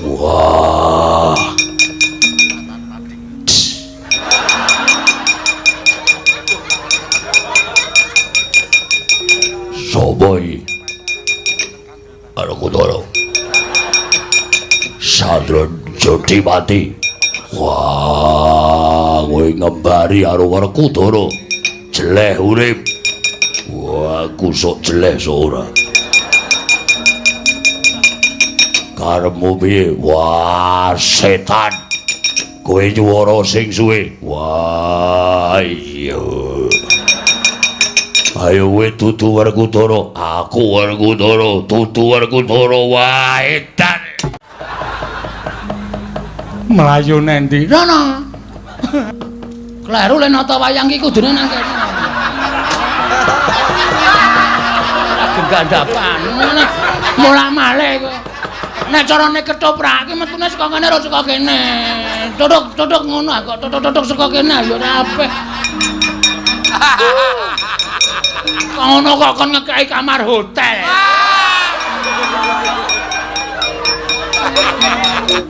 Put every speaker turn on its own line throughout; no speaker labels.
Wah. Sopo iki? Werkudara. Sandra Jodimati. Wah, kowe ngembari karo Werkudara. Jeleh urip. Wah, aku sok jeleh sok ora. Karepmu piye? Wah, setan. Kowe nyuwara sing suwe. Wah, iya. Ayo kowe dudu Werkudara. Aku Werkudara, dudu Werkudara. Wah, edan.
Mlayu nendi? Rono. Kleru le nata wayang iki kudune nang kene. Gandhapan. Molah-malih kowe. Nek carane ketoprak iki metune saka kene ora saka kene. Tutuk-tutuk ngono kok tutuk-tutuk saka kene ya ora apik. Kok ngono kok kon ngekeki kamar hotel.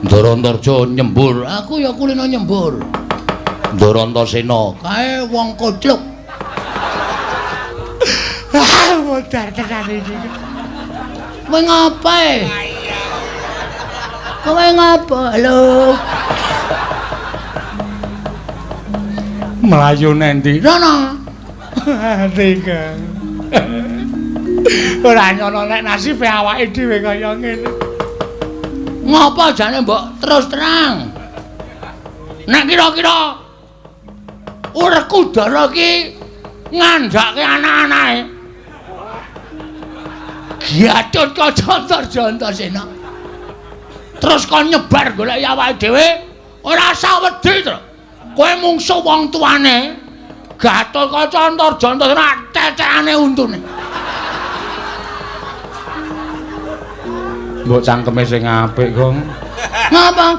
Ndarantarja nyembur,
aku ya kulino nyembur.
Ndarantasena,
kae wong kocluk. Ah, modar tenan iki. Kowe ngapa? Kowe ngapa? Halo. Mlayu nendi? Rono. Tiga. Ora nyono nek nasibe awake dhewe kaya ngene. Ngapa jane mbok terus terang? Nek kira-kira Werkudara iki ngandhake anak-anake. Gatotkaca Antarja Antasena. Terus kon nyebar golek awake dhewe ora usah wedi to. Kowe mungsuh wong tuane. Gatotkaca Antarja Antasena tetekane untune.
Mbok cangkeme sing apik, Gong.
Ngapa?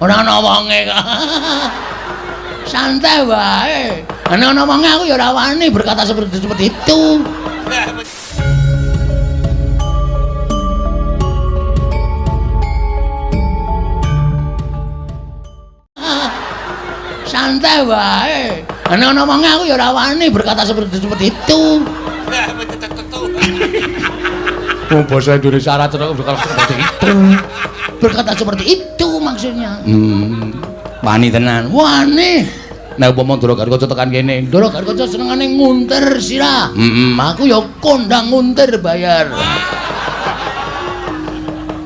Ora ana wonge kok. Santai wae. Nek ana wonge aku ya ora wani berkata seperti itu. Santai wae. Nek ana wonge aku ya ora wani berkata seperti itu.
Wong basa Indonesia ora cocok berkata seperti itu.
Berkata seperti itu maksudnya.
Wani tenan.
Wani.
Nek upama Ndara Gatotkaca tekan kene,
Ndara Gatotkaca senengane nguntir sirah. Aku ya kondang nguntir bayar.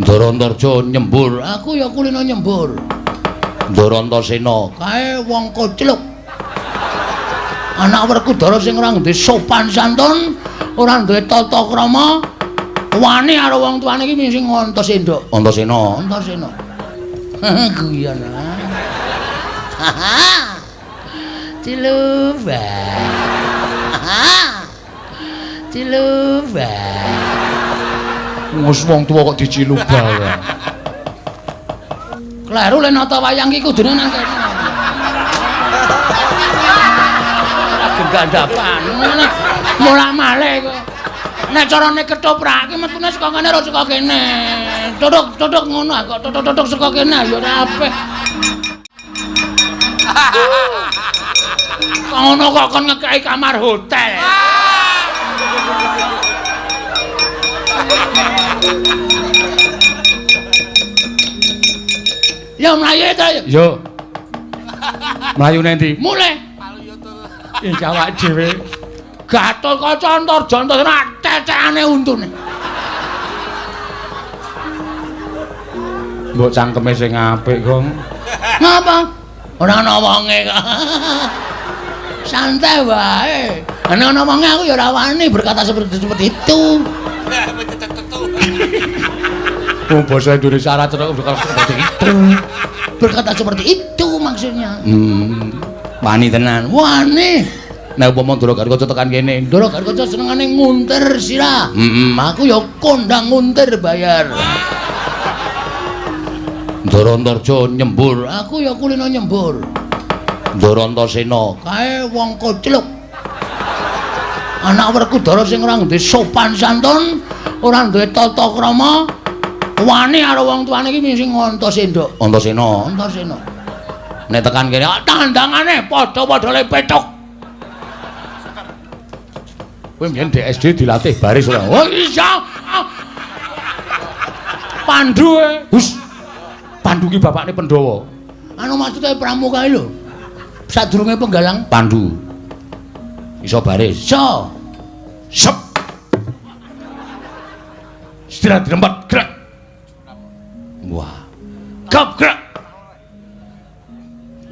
Ndara Antarja nyembur,
aku ya kulino nyembur.
Ndara Antasena,
kae wong kocluk. Anak Werkudara sing ora duwe sopan santun, ora duwe tata krama, wani karo wong tuane iki sing Antasena.
Antasena,
Antasena. Guyon. Ciluba. Ciluba.
Wis wong tuwa kok diciluba ya.
Kleru le nata wayang iki kudune nang kene. Gandhapan. Molah-malih kowe. Nek carane ketoprak iki metune saka kene ora saka kene. Tutuk-tutuk ngono kok tutuk-tutuk saka kene ya ora apik. Kok ngono kok kon ngekeki kamar hotel. Ya mlayu to.
Yo. Mlayu nendi?
Mulih.
Iki awake dhewe.
Gatotkaca Antarja Antasena tetekane untune.
Mbok cangkeme sing apik, Gong.
Ngapa? Ora ana wonge kok. Santai wae. Nek ana wonge aku ya ora wani berkata seperti itu.
Wong basa Indonesia ora cocok berkata seperti itu.
Berkata seperti itu maksudnya.
Wani tenan.
Wani.
Nek upama Ndara Gatotkaca tekan kene,
Ndara Gatotkaca senengane nguntir sirah. Aku ya kondang nguntir bayar.
Ndara Antarja nyembur,
aku ya kulino nyembur.
Ndara Antasena,
kae wong kocluk. Anak Werkudara sing ora duwe sopan santun, ora duwe tata krama, Wani karo wong tuane iki sing Antasena.
Antasena.
Antasena.
Nek tekan kene
tandangane padha-padha le pethuk.
Kowe mbiyen di SD dilatih baris ora?
Oh iya. Pandu e.
Hus. Pandu ki bapakne Pandhawa.
Anu maksude pramuka iki lho. Sadurunge penggalang
Pandu. Iso baris.
Iso.
Sep. Istirahat di tempat, gerak. Wah. Gap gerak.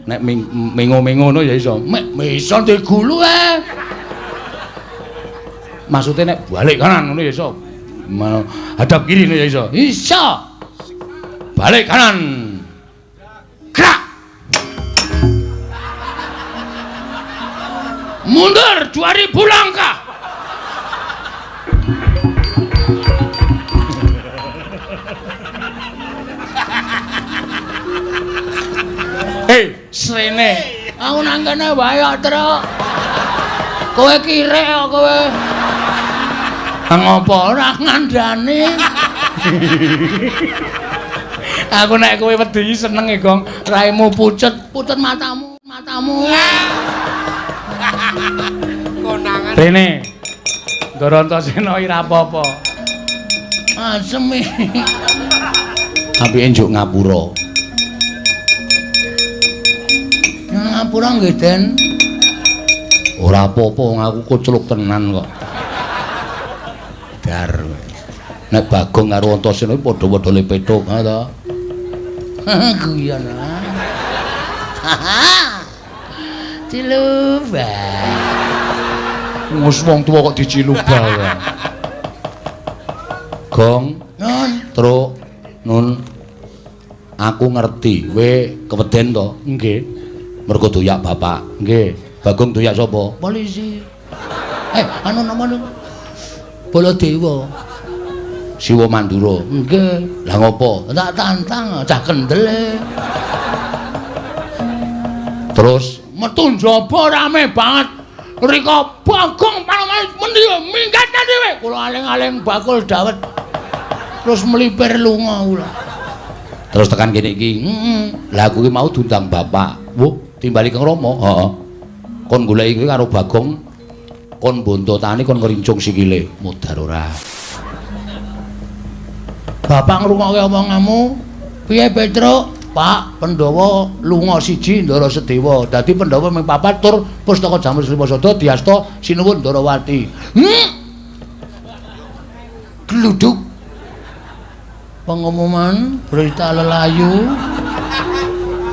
Nek mengo-mengo ngono ya iso.
Mek iso digulu e.
Maksudnya nek balik kanan ngono ya iso. Hadap kiri ngono ya iso.
Iso.
Balik kanan. Gerak.
Mundur 2000 langkah.
Hei, srene.
Aku nang kene wae kok, Truk. Kowe kirek kok kowe. Ngopo ora ngandani?
Aku nek kowe wedi seneng e, Gong.
Raimu pucet, pucet matamu, matamu.
Konangan.
Rene. Ndara Antasena ora apa-apa.
Asem iki.
Apike njuk ngapura.
Ngapura nggih, Den.
Ora apa-apa wong aku kocluk tenan kok. Dar. Nek Bagong karo Antasena padha-padha le pethuk, ha ta?
Guyon. Ciluba.
Wis wong tuwa kok diciluba ya.
Gong,
Nun,
Truk, Nun. Aku ngerti, kowe keweden to?
Nggih.
Mergo doyak bapak.
Nggih.
Bagong doyak sapa?
Polisi. Anu nama nu? Baladewa.
Siwa Mandura.
Nggih.
Lah ngopo?
Tak tantang, cah kendel e.
Terus
metu njaba rame banget. Rika Bagong panoman mendi minggat dhewe. Kula aling-aling bakul dawet. Terus melipir lunga kula.
Terus tekan kene iki.
Heeh.
Lah aku ki mau diundang bapak. Wuh, timbali Kang Rama. Heeh. Kon goleki kowe karo Bagong kon bontotane kon ngrincung sikile. Mudhar ora.
Bapak ngrungokke omonganmu. Piye Petruk? Pak, Pandhawa lunga siji Ndara Sedewa. Dadi Pandhawa ming papat tur pustaka Jamus Lima Sada diasta sinuwun Ndarawati. Gluduk. Pengumuman berita lelayu.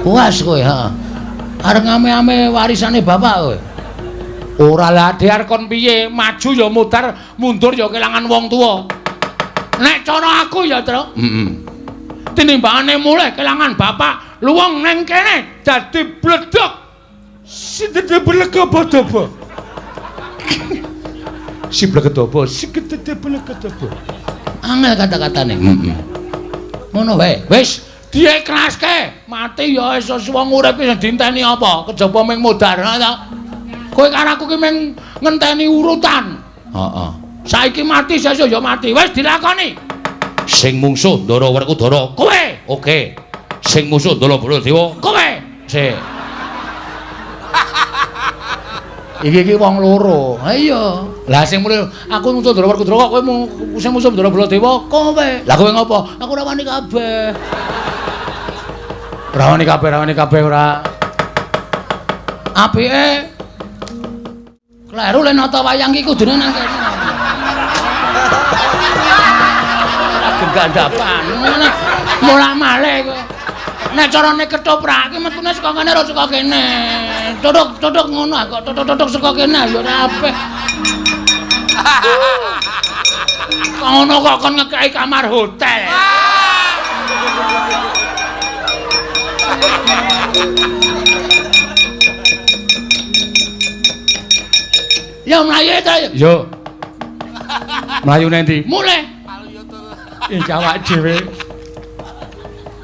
Puas kowe, ha. Arep ngame-ame warisane bapak kowe.
Ora lah dhiar kon piye, maju ya mudhar, mundur ya kelangan wong tuwa.
Nek cara aku ya, Truk.
Heeh.
Tinimbangane mulih kelangan bapak, luwung neng kene dadi bledhog.
Sindede belegobo-dobo. Si blegedobo, si gedede belegedobo.
Angel kata-katane.
Heeh.
Ngono wae. Wis diiklaske, mati ya wis wong urip wis dienteni apa? Kejaba ming modar ta. Kowe karo aku ki ming ngenteni urutan.
Heeh.
Saiki mati sesuk ya mati. Wis dilakoni.
Sing mungsuh Ndara Werkudara
kowe.
Oke. Sing musuh Ndara Baladewa
kowe.
Sik.
Iki iki wong loro. Ha iya. Lah sing muni aku musuh Ndara Werkudara kok kowe sing musuh Ndara Baladewa kowe. Lah kowe ngopo? Aku ora wani kabeh.
Ora wani kabeh, ora wani kabeh ora.
Apike kleru le nata wayang iki kudune nang kene. Gandapan. Mulak-malik kowe. Nek carane ketoprak iki metune saka kene ora saka kene. Tutuk-tutuk ngono kok tutuk-tutuk saka kene ya ora apik. Kok ngono kok kon ngekeki kamar hotel. Ya mlayu ta.
Yo. Mlayu nang ndi?
Mulih.
Iki awak dhewe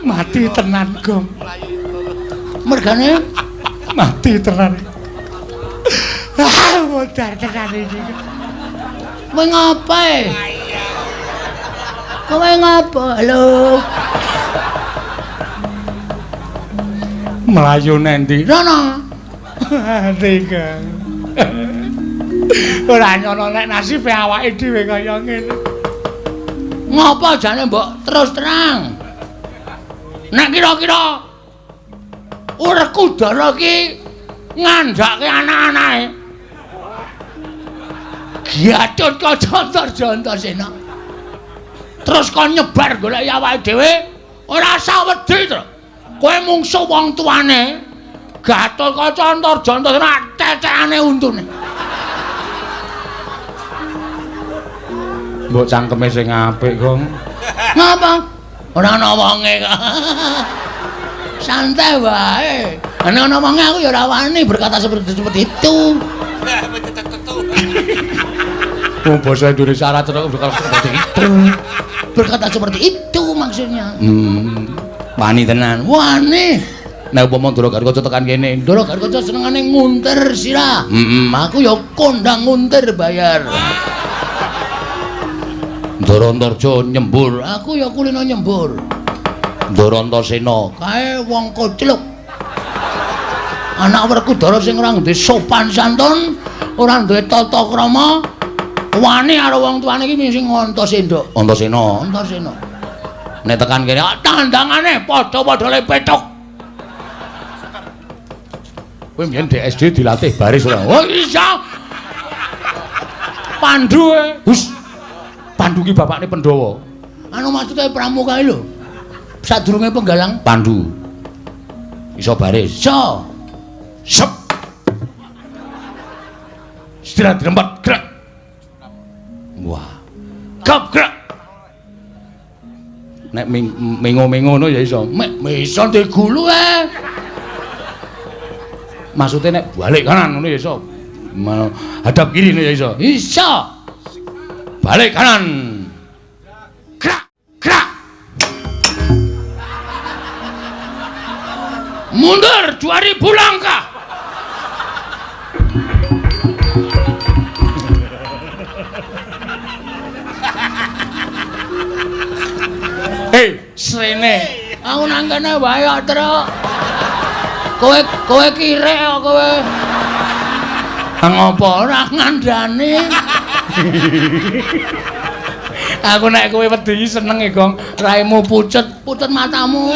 mati tenan, Gong.
Mergane
mati tenan. Ah, modar tenan iki.
Kowe ngopo? Kowe ngopo? Halo.
Mlayu nendi?
Rono.
Ati Kang. Ora nyono nek nasibe awake dhewe kaya ngene.
Ngopo jane mbok terus terang? Nek kira-kira Werkudara ki ngandhake anak-anake. Gatotkaca Antarjana. Terus kon nyebar goleki awake dhewe ora usah wedi to. Kowe mungsuh wong tuane. Gatotkaca Antarjana tetekane untune.
Mbok cangkeme sing apik, Gong.
Ngapa? Ora ana wonge kok. Santai wae. Nek ana wonge aku ya ora wani berkata seperti itu.
Wong basa Indonesia ora cocok berkata seperti itu.
Berkata seperti itu maksudnya.
Wani tenan.
Wani.
Nek upama Ndara Gatotkaca tekan kene,
Ndara Gatotkaca senengane nguntir sirah. Aku ya kondang nguntir bayar.
Ndara Antarja nyembur,
aku ya kulino nyembur.
Ndara Antasena
kae wong kocluk. Anak Werkudara sing ora duwe sopan santun, ora duwe tata krama, wani karo wong tuane iki sing Antasena.
Antasena,
Antasena.
Nek tekan kene
tandangane padha-padha le pethuk.
Kowe mbiyen di SD dilatih baris ora?
Oh iya. Pandu e.
Hus. Pandu ki bapakne Pandhawa.
Anu maksude pramuka lho. Sadurunge penggalang
Pandu. Iso baris.
Iso.
Sep. Istirahat dirempat, gerak.
Wah.
Gap gerak.
Nek mengo-mengo ngono ya iso.
Mek iso digulu e.
Maksudnya nek balik kanan ngono ya iso. Hadap kiri ngono ya iso.
Iso.
Balik kanan.
Gerak, gerak. Mundur 2000 langkah.
Hei, srene.
Aku nang kene wae kok, Truk. Kowe kowe kirek kok kowe. Ngopo ora ngandani?
Aku nek kowe wedi seneng e, Gong.
Raimu pucet, pucet matamu.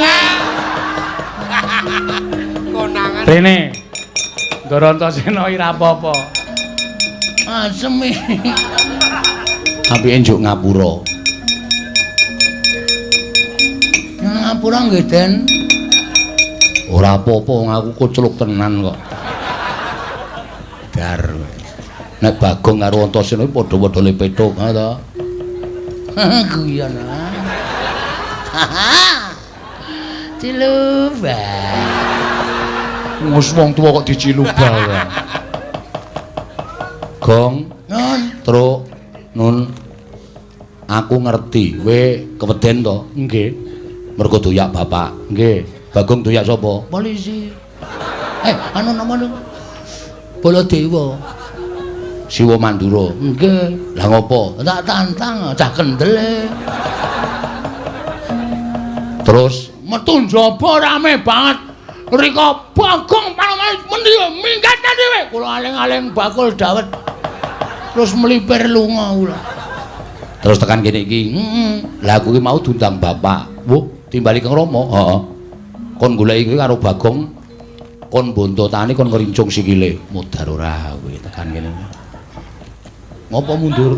Konangan.
Rene. Ndara Antasena ora apa-apa.
Asem iki.
Apike njuk ngapura.
Ngapura nggih, Den.
Ora apa-apa wong aku kocluk tenan kok. Dar. Nek Bagong karo Antasena padha-padha le pethuk, ha ta?
Guyon. Ciluba.
Wis wong tuwa kok diciluba wae.
Gong,
Nun,
Truk, Nun. Aku ngerti, kowe keweden to?
Nggih.
Mergo doyak bapak.
Nggih.
Bagong doyak sapa?
Polisi. Anu nama lu? Baladewa.
Siwa Mandura.
Nggih.
Lah ngopo?
Tak tantang, cah kendel e.
Terus
metu njaba rame banget. Rika Bagong panomane mendi minggat dhewe. Kula aling-aling bakul dawet. Terus mlipir lunga kula.
Terus tekan kene iki.
Heeh.
Lah aku ki mau diundang bapak. Wuh, timbali kang Rama. Heeh. Kon goleki kowe karo Bagong. Kon bontotane kon ngrincung sikile. Mudhar ora kowe tekan kene. Ngopo mundur?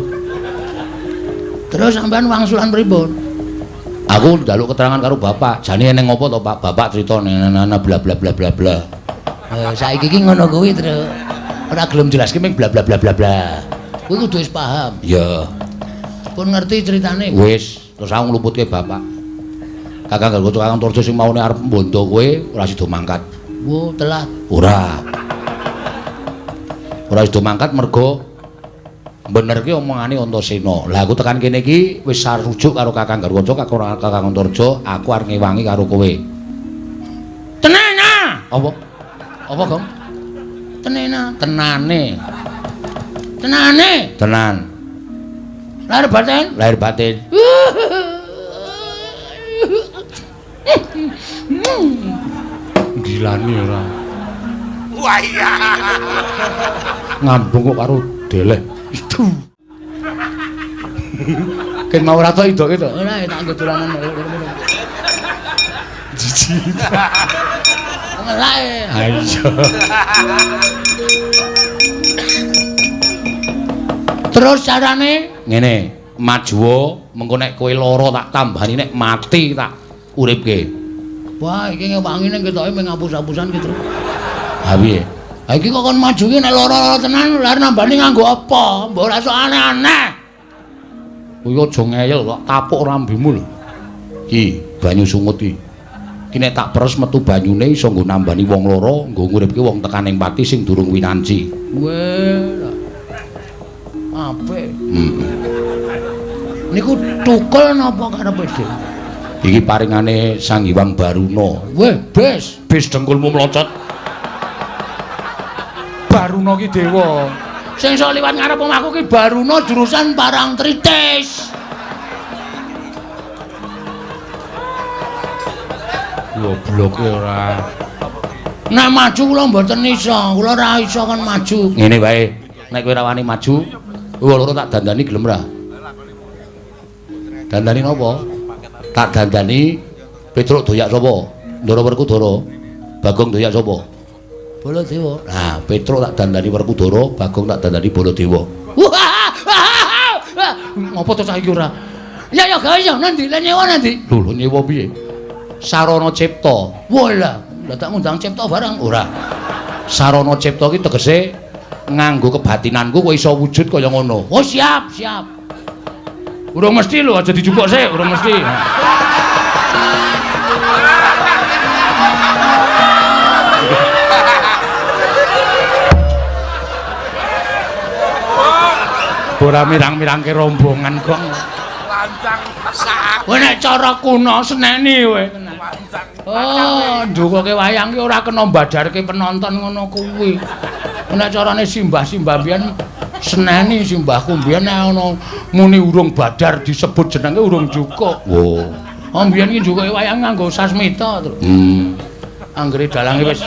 Terus sampean wangsulan pripun?
Aku njaluk keterangan karo bapak. Jane eneng ngopo to, Pak? Bapak crita nana bla bla bla bla bla.
Saiki iki ngono kuwi, Truk.
Ora gelem jelaske ming bla bla bla bla bla.
Kuwi kudu wis paham.
Iya.
Pun ngerti ceritane.
Wis, terus aku ngluputke bapak. Kakang Gargoco Kakang Torjo sing maune arep mbondo kowe ora sida mangkat.
Wo, telat.
Ora. Ora sida mangkat mergo bener ki omongane Antasena. Lah aku tekan kene iki wis sarujuk karo Kakang Gargoco, Kakang Antarja, aku arep ngewangi karo kowe.
Tenena.
Apa? Apa, Gong?
Tenena.
Tenane.
Tenane.
Tenan.
Lahir batin.
Lahir batin.
Gilani ora.
Wah iya.
Ngambung kok karo deleh. Itu. Ken mau ora tok idoke to.
Ora tak nggo dolanan.
Jijik.
Ngelake.
Ha iya.
Terus carane
ngene, majuwa mengko nek kowe lara tak tambani, nek mati tak uripke.
Wah, iki ngewangine ketoke mung ngapus-apusan ki, Tru.
Ha piye?
Ha iki kok kon maju ki nek lara-lara tenan, lha nambani nganggo apa? Mbok ora sok aneh-aneh.
Kuwi aja ngeyel kok tapuk rambimu lho. Ki, banyu sungut iki. Ki nek tak peres metu banyune iso nggo nambani wong lara, nggo nguripke wong tekaning pati sing durung winanci.
Weh. Apik. Niku tukul napa karepe dhewe?
Iki paringane Sang Hyang Baruna.
Weh, bes,
bes dengkulmu mlocot. Baruna ki dewa.
Sing iso liwat ngarep omahku ki Baruna jurusan Parangtritis.
Gobloke ora.
Nek maju kula mboten iso, kula ora iso kon maju.
Ngene wae, nek kowe ora wani maju, kowe loro tak dandani gelem ra? Dandani napa? Tak dandani Petruk doyak sapa? Ndara Werkudara. Bagong doyak sapa?
Baladewa.
Nah, Petruk tak dandani Werkudara, Bagong tak dandani Baladewa.
Ngopo to cah iki ora?
Ya ya gawe ya nanti, lah nyewa nanti.
Lho, lho nyewa piye? Sarana Cipta.
Walah, lah tak ngundang Cipta barang
ora. Sarana Cipta ki tegese nganggo kebatinanku kowe iso wujud kaya ngono.
Oh siap, siap.
Urung mesti lho, aja dijupuk sik, urung mesti. Ora mirang-mirangke rombongan kok.
Lancang sak.
Kowe nek cara kuno seneni kowe. Oh, ndukoke wayang ki ora kena mbadarke penonton ngono kuwi. Nek carane simbah-simbah mbiyen seneni simbahku mbiyen nek ana muni urung badar disebut jenenge urung jukuk.
Oh.
Oh mbiyen ki njukuke wayang nganggo sasmita terus. Anggere dalange wis.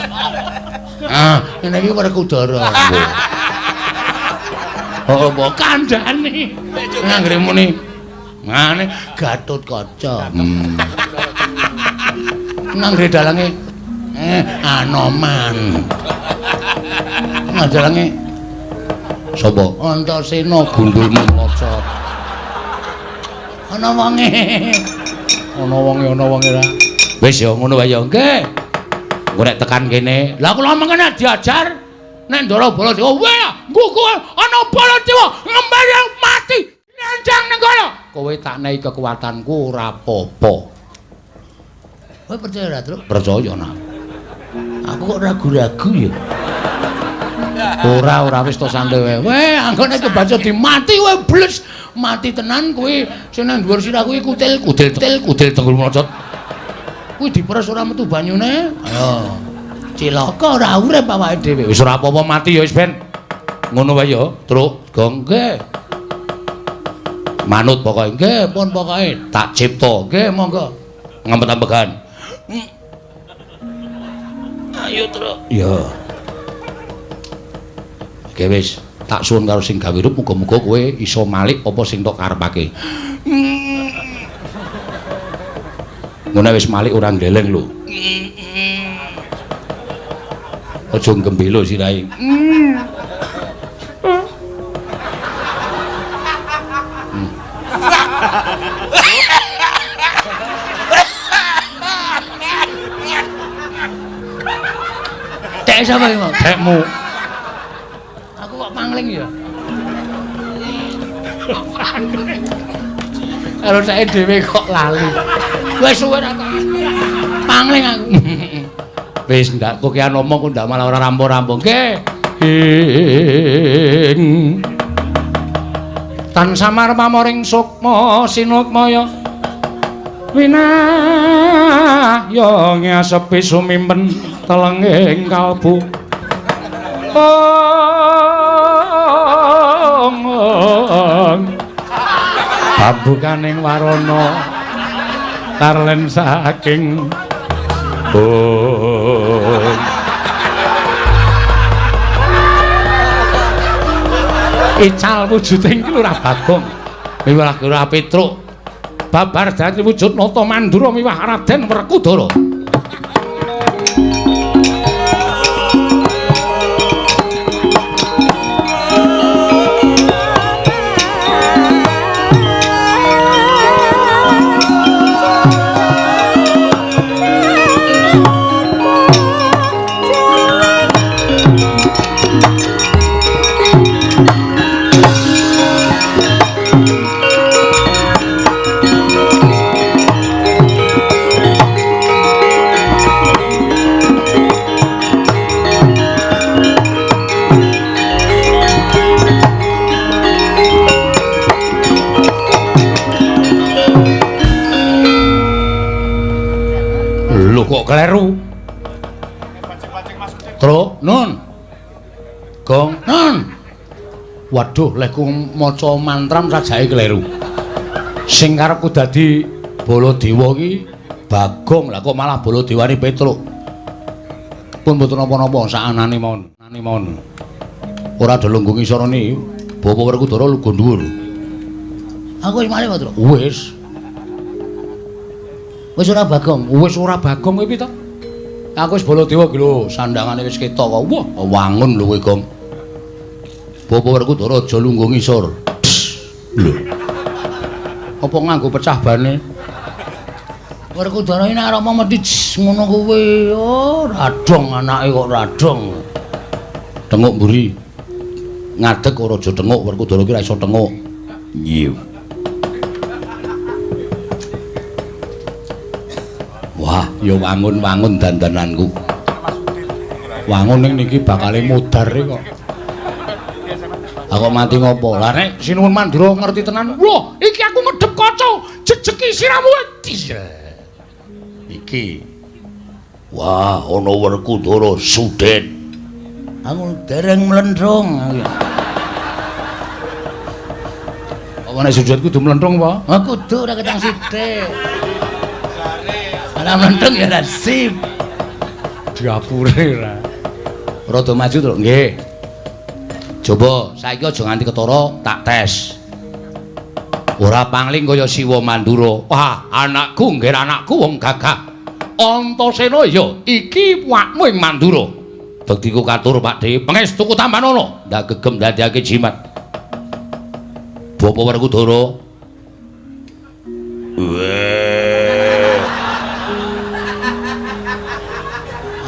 Ah, ngene iki Werkudara.
Oh, apa kandhane?
Anggere muni ngene Gatotkaca. Anggere dalange Anoman. Dalange
sapa?
Antasena
gundulmu mlocot.
Ana wonge.
Ana wonge, ana wonge ra.
Wis ya ngono wae ya. Nggih. Engko nek tekan kene,
lah kula mengene diajar nek Ndara Baladewa, weh, nggugu ana Baladewa ngembali mati. Lenjang ning kono.
Kowe tak nehi kekuatanku ora apa-apa.
Kowe percaya ora, Truk?
Percaya nak.
Aku kok ragu-ragu ya.
Ora, ora wis to santai wae.
Weh, anggone kebaca dimati kowe bles. Mati tenan kuwi sing nang dhuwur sirah kuwi kutil,
kutil, kutil, kutil tenggul mlocot.
Kuwi diperes ora metu banyune. Ayo. Cilaka ora urip awake dhewe.
Wis ora apa-apa mati ya wis ben. Ngono wae ya, Truk. Gong
nggih.
Manut pokoke.
Nggih, pun pokoke.
Tak cipta.
Nggih, monggo.
Ngempet-ambegan.
Ayo, Truk.
Ya. Oke wis, tak suwun karo sing gawe rup muga-muga kowe iso malik apa sing tok karepake. Ngono wis malik ora ndeleng lho. Aja gembelo sirahe.
Tek sapa iki, Mas?
Tekmu.
Aku kok pangling ya. Karo sae dhewe kok lali. Wis suwe ra pangling aku.
Wis ndak kokean omong kok ndak malah ora rampung-rampung.
Nggih. Tan samar pamoring sukma sinukmaya winahya ngasepi sumimpen telenging kalbu. Ong. Babukaning warana Tarlen saking bom. Ical wujuding ki Lurah Bagong miwah Lurah Petruk babar dadi wujud Nata Mandura miwah Raden Werkudara. Kok kleru? Truk, nun. Gong, nun. Waduh, lehku maca mantram sajake kleru. Sing karepku dadi Baladewa ki Bagong, lah kok malah Baladewane Petruk. Pun mboten napa-napa sakanane mawon, anane mawon. Ora do lungguh ngisorone, Bapak Werkudara lungguh dhuwur.
Aku wis malih, Truk.
Wis.
Wis ora Bagong.
Wis ora Bagong kowe piye to? Aku wis Baladewa iki lho, sandangane wis ketok kok. Wah, wangun lho kowe, Gong. Bapak Werkudara aja lungguh ngisor. Lho. Apa nganggo pecah bane?
Werkudara iki nek arep mesti ngono kuwi. Oh, radong anake kok radong.
Tenguk mburi. Ngadeg ora aja tenguk, Werkudara iki ora iso tenguk. Iya. Wah, ya wangun-wangun dandananku. Wangun ning niki bakale mudhar kok. Aku mati ngopo? Lah nek Sinuwun Mandura ngerti tenan.
Wah, iki aku medhep kaca, jejeki siramu.
Iki. Wah, ana Werkudara Suden.
Aku dereng mlenthung.
Apa nek sujud kudu mlenthung apa?
Ah kudu ora ketang sithik. Ora mlenthung ya ora sip.
Diapure ora.
Rada maju, Truk. Nggih. Coba saiki aja nganti ketara tak tes. Ora pangling kaya Siwa Mandura. Wah, anakku nggih anakku wong gagah. Antasena ya iki wakmu ing Mandura. Bektiku katur Pakde, pangestuku tambanono. Ndak gegem ndadekake jimat. Bapak Werkudara. Weh.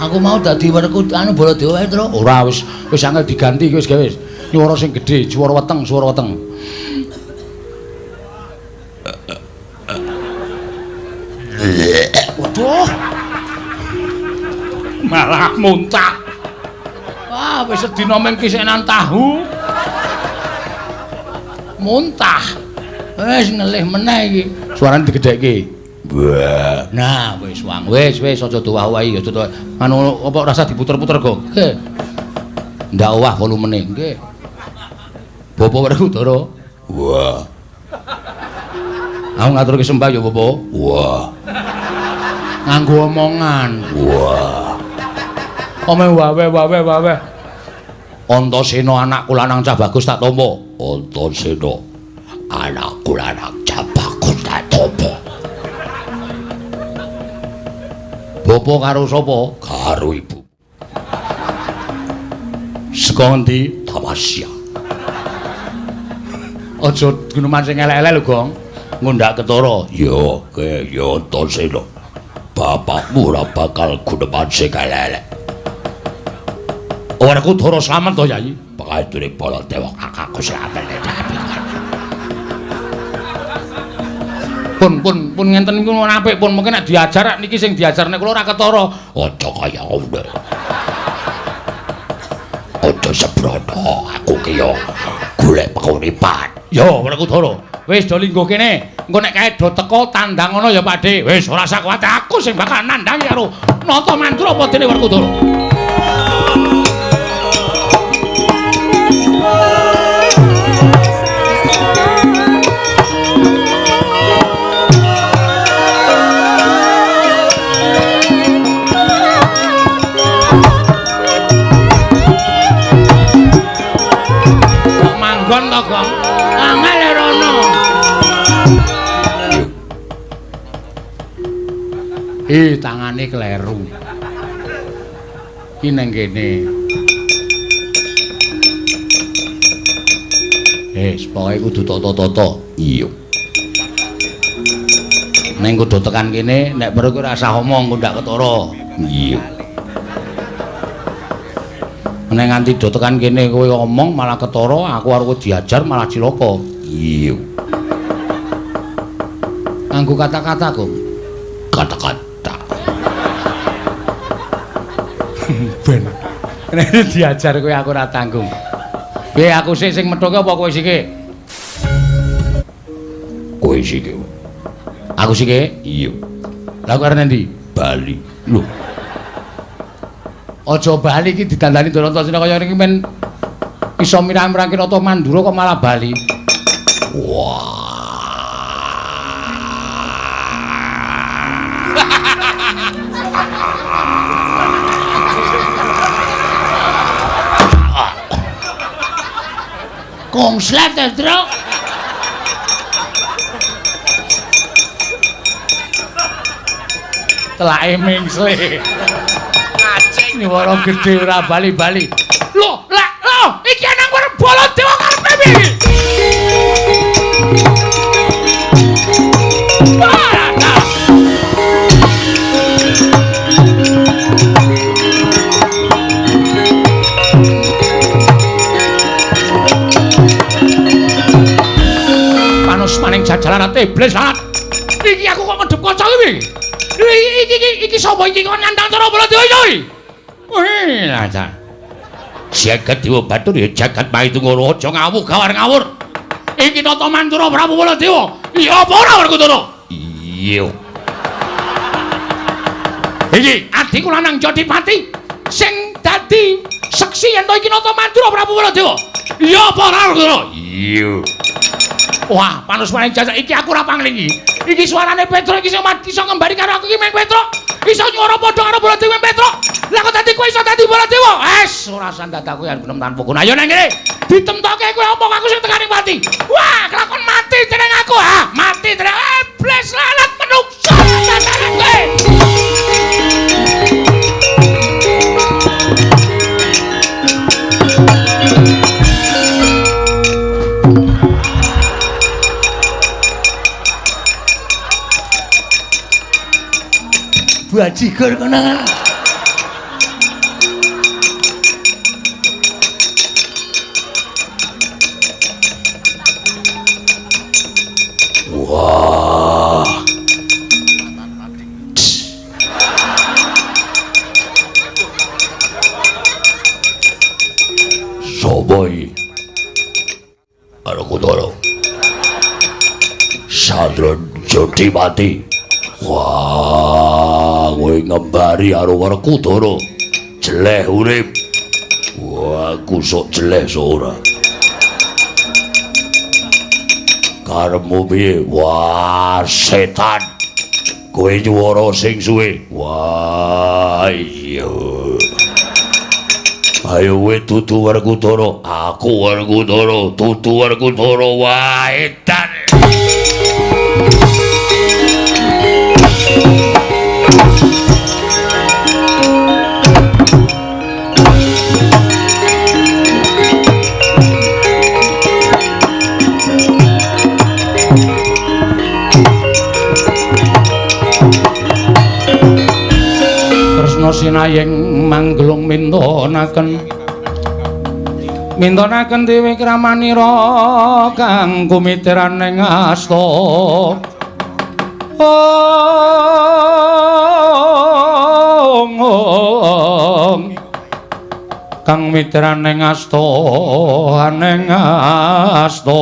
Aku mau dadi Werkudara anu Baladewa wae, Truk.
Ora wis wis angel diganti iki wis gawe wis. Nyuwara sing gedhe, swara weteng, swara weteng. Waduh. Malah muntah. Wah, wis sedina mung kisenan tahu.
Muntah. Wis ngelih meneh iki.
Suarane digedhekke. Wah. Nah, wis wang. Wis wis aja dowah-owahi, aja dowah. Anu apa rasa diputer-puter kok.
Nggih.
Ndak owah volumene.
Nggih.
Bapak Werkudara. Wah. Aku ngaturke sembah ya, Bapak. Wah.
Nganggo omongan.
Wah.
Ome wawe wawe wawe.
Antasena anakku lanang cah bagus tak tampa. Antasena anakku lanang cah bagus tak tampa. Bapak karo sapa? Karo ibu. Saka ngendi? Tamasya.
Aja guneman sing elek-elek lho, Gong.
Ngundak ketara. Ya, ke ya Antasena. Bapakmu ora bakal guneman sing elek-elek. Werkudara slamet to, Yai? Pangature Baladewa kakakku slamet.
Pun pun pun ngenten niku apik pun mungkin nek diajar niki sing diajar nek kula ora ketara.
Aja kaya ngono. Aja sembrono, aku ki yo golek penguripan.
Yo Werkudara, wis do lingguh kene. Engko nek kae do teko tandang ngono ya Pakde. Wis ora usah kuwatir, aku sing bakal nandhangi karo Nata Mandura apa dene Werkudara. nggon to, Gong. Angel rono. Ih, tangane kleru. Iki nang kene. Pokoke kudu tata-tata. Iya. Ning kudu tekan kene, nek perlu ora usah omong, engko ndak ketara. Iya. Nek nganti do tekan kene kowe omong malah ketara, aku arep diajar malah cilaka. Iya. Nganggo kata-kata, Gong. Kata-kata. Ben. Nek diajar kowe aku ora tanggung. Piye aku sik sing methuke apa kowe sike? Kowe sike. Aku sike? Iya. Lah kowe arep endi? Bali. Lho. Aja bali iki didandani Antasena kaya ngene iki men iso mirang-mirangke Nata Mandura kok malah bali. Wah. Kongslet, Truk. Telake mingsle. Ngaceng nyuwara gedhe ora bali-bali. Lho, lek lho, iki nang Baladewa karepe piye? Maning jajaran iblis lanat. Iki aku kok ngedep kaca iki. Iki iki iki sapa iki kok nantang cara Baladewa iki? Wih, lancar. Jagat Dewa Batur ya jagat Maitungara aja ngawuh gawar ngawur. Iki Nata Mandura Prabu Baladewa. Iya apa ora Werkudara? Iya. Iki adhiku lanang Jodipati sing dadi seksi yen to iki Nata Mandura Prabu Baladewa. Iya apa ora Werkudara? Iya. Wah, panus maning jajak iki aku ora panglingi. Iki suarane Petruk iki sing iso ngembari karo aku iki meng Petruk. Iso nyuwara padha karo Baladewa meng Petruk. Lah kok dadi kowe iso dadi Baladewa? Es, ora sandadaku yen gunem tanpa guna. Ayo nang kene. Ditemtoke kowe omong aku sing tekane mati. Wah, kelakon mati jeneng aku. Ha, mati jeneng iblis lalat menungso. Sasaran kowe. Bajigur konangan. Wah. Sopo iki? Werkudara. Sandra Jodipati. Wah, kowe ngembari karo Werkudara. Jeleh urip. Wah, aku sok jeleh sok ora. Karepmu piye? Wah, setan. Kowe nyuwara sing suwe. Wah, iya. Ayo kowe dudu Werkudara. Aku Werkudara, dudu Werkudara. Wah, edan. Kresna sinayeng manggelung mintonaken mintonaken dewi kramanira kang kumitiran ing asta. Ong kang mitran ing asta aneng asta.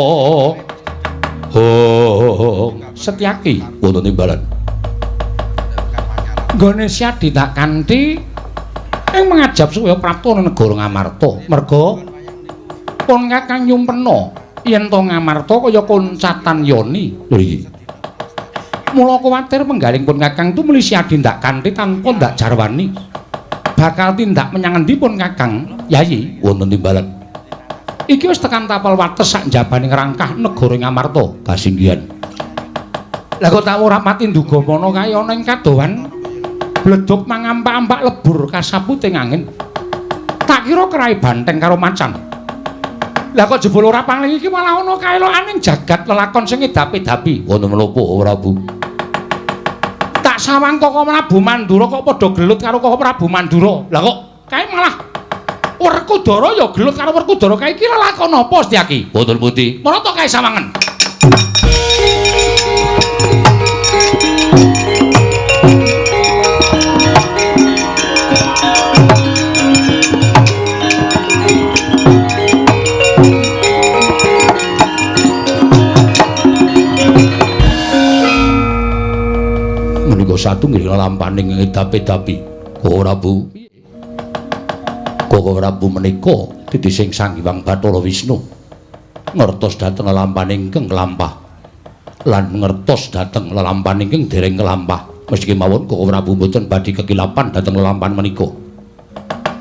Ong Setyaki wonten timbalan. Nggone Syadi tak kanthi ing mangajab supaya prapta negara Ngamarta. Merga pun Kakang nyumpena yen to Ngamarta kaya koncatan yoni. Lho iki. Mula kuwatir penggaling pun Kakang tumuli Syadi ndak kanthi tanpa ndak jarwani. Bakal tindak menyang endi pun Kakang? Yayi wonten timbalan. Iki wis tekan tapel wates sak njabane ngrangkah negara Ngamarta
kasinggihan.
Lah kok tak ora pati ndugamana kae ana ing kadohan bledug mangampak-ampak lebur kasapute angin. Tak kira kerai banteng karo macan. Lah kok jebul ora paling iki malah ana kaelokane jagat lelakon sing edapi-dapi.
Wonten menapa Prabu?
Tak sawang Koko Prabu Mandura kok padha gelut karo Koko Prabu Mandura. Lah kok kae malah Werkudara ya gelut karo Werkudara kae iki lelakon apa Setyaki?
Wonten pundi?
Marata kae sawangen.
Menika satunggiling lelampaning edapi-dapi. Koko Prabu. Koko Prabu menika titising Sang Hyang Bathara Wisnu ngertos dhateng lelampaning ingkang kelampah lan ngertos dhateng lelampaning ingkang dereng kelampah. Meski mawon Koko Prabu mboten badhe kekilapan dhateng lelampahan menika.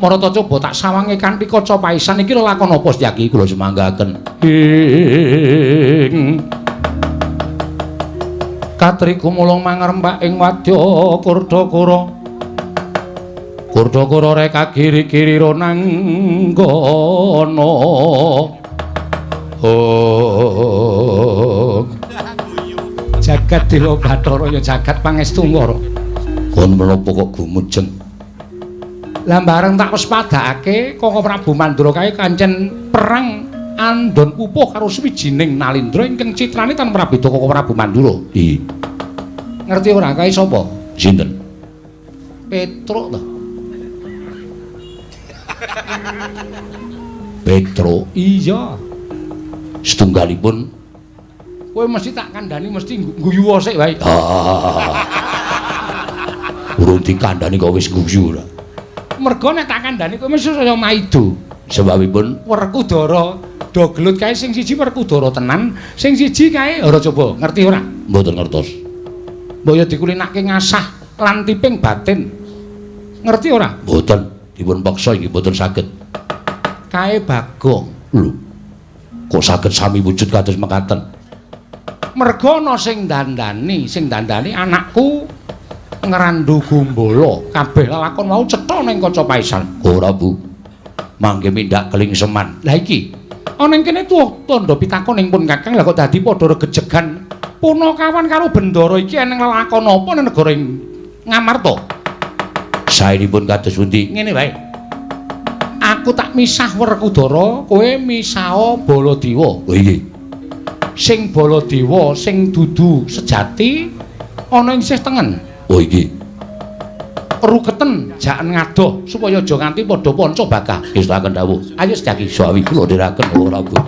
Marata coba tak sawange kanthi kaca paisan iki lelakon apa Setyaki?
Kula semanggaken.
Ing Katri gumulung mangrempak ing wadya Kurdakara. Kurdakara reka kiri-kiri ronanggana. Oh. Jagat Dila Bathara ya jagat pangestu ngara.
Kon menapa kok gumujeng?
Lah bareng tak wis padhakake Koko Prabu Mandura kae kancen perang andon pupuh karo suwijining Nalindra ingkang citrane tan prabeda Koko Prabu Mandura.
Iya.
Ngerti ora kae sapa?
Sinten?
Petruk to.
Petruk?
Iya.
Setunggalipun
kowe mesti tak kandhani mesti guyu sik wae.
Ah. Urung dikandhani kok wis guyu ora.
Mergo nek tak kandhani kowe mesti saya maido.
Sebabipun
Werkudara do gelut kae sing siji Werkudara tenan, sing siji kae ora coba ngerti ora?
Mboten ngertos.
Mbok ya dikulinake ngasah lan tiping batin. Ngerti ora?
Mboten, dipun peksa inggih mboten saged.
Kae Bagong.
Lho. Kok saged sami wujud kados mekaten?
Mergo ana sing dandani anakku Ngrandu Gumbala. Kabeh lelakon wau cetha ning kaca paisan.
Ora, Bu. Mangke mindak kelingseman.
Lah iki ana ing kene tuwa tandha pitakon ing pun Kakang, lah kok dadi padha regejegan Punakawan karo Bendara iki eneng lelakon apa ning negara Ngamarta?
Saenipun kados pundi?
Ngene wae. Aku tak misah Werkudara, kowe misaha Baladewa.
Oh iya.
Sing Baladewa sing dudu sejati ana ing sisih tengen.
Oh iki.
Ruketen jaken ngadoh supaya aja nganti padha panca bakah.
Ngestakaken dawuh.
Ayo Setyaki.
Sawi kula ndherekaken ora, Bu.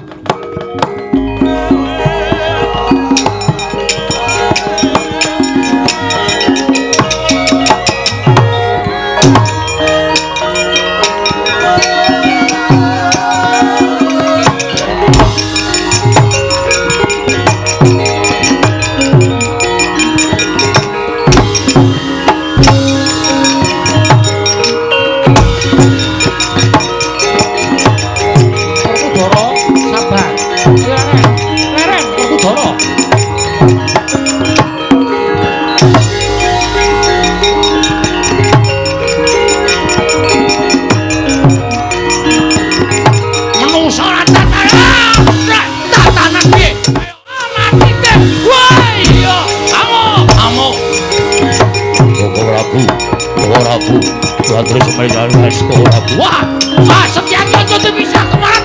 Wah, wah, Setyaki aja dipisah kemarin.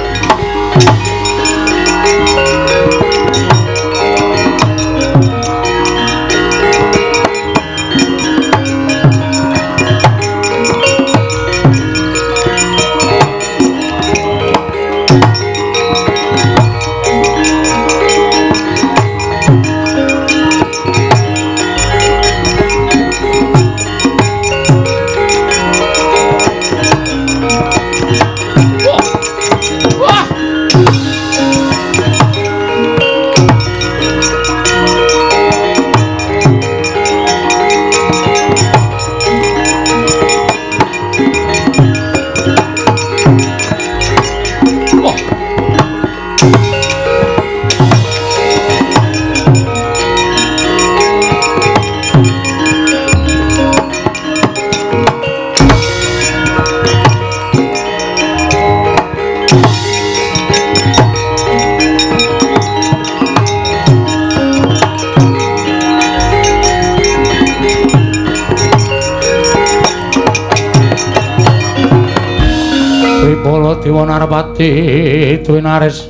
Baladewa Narpati Dwinares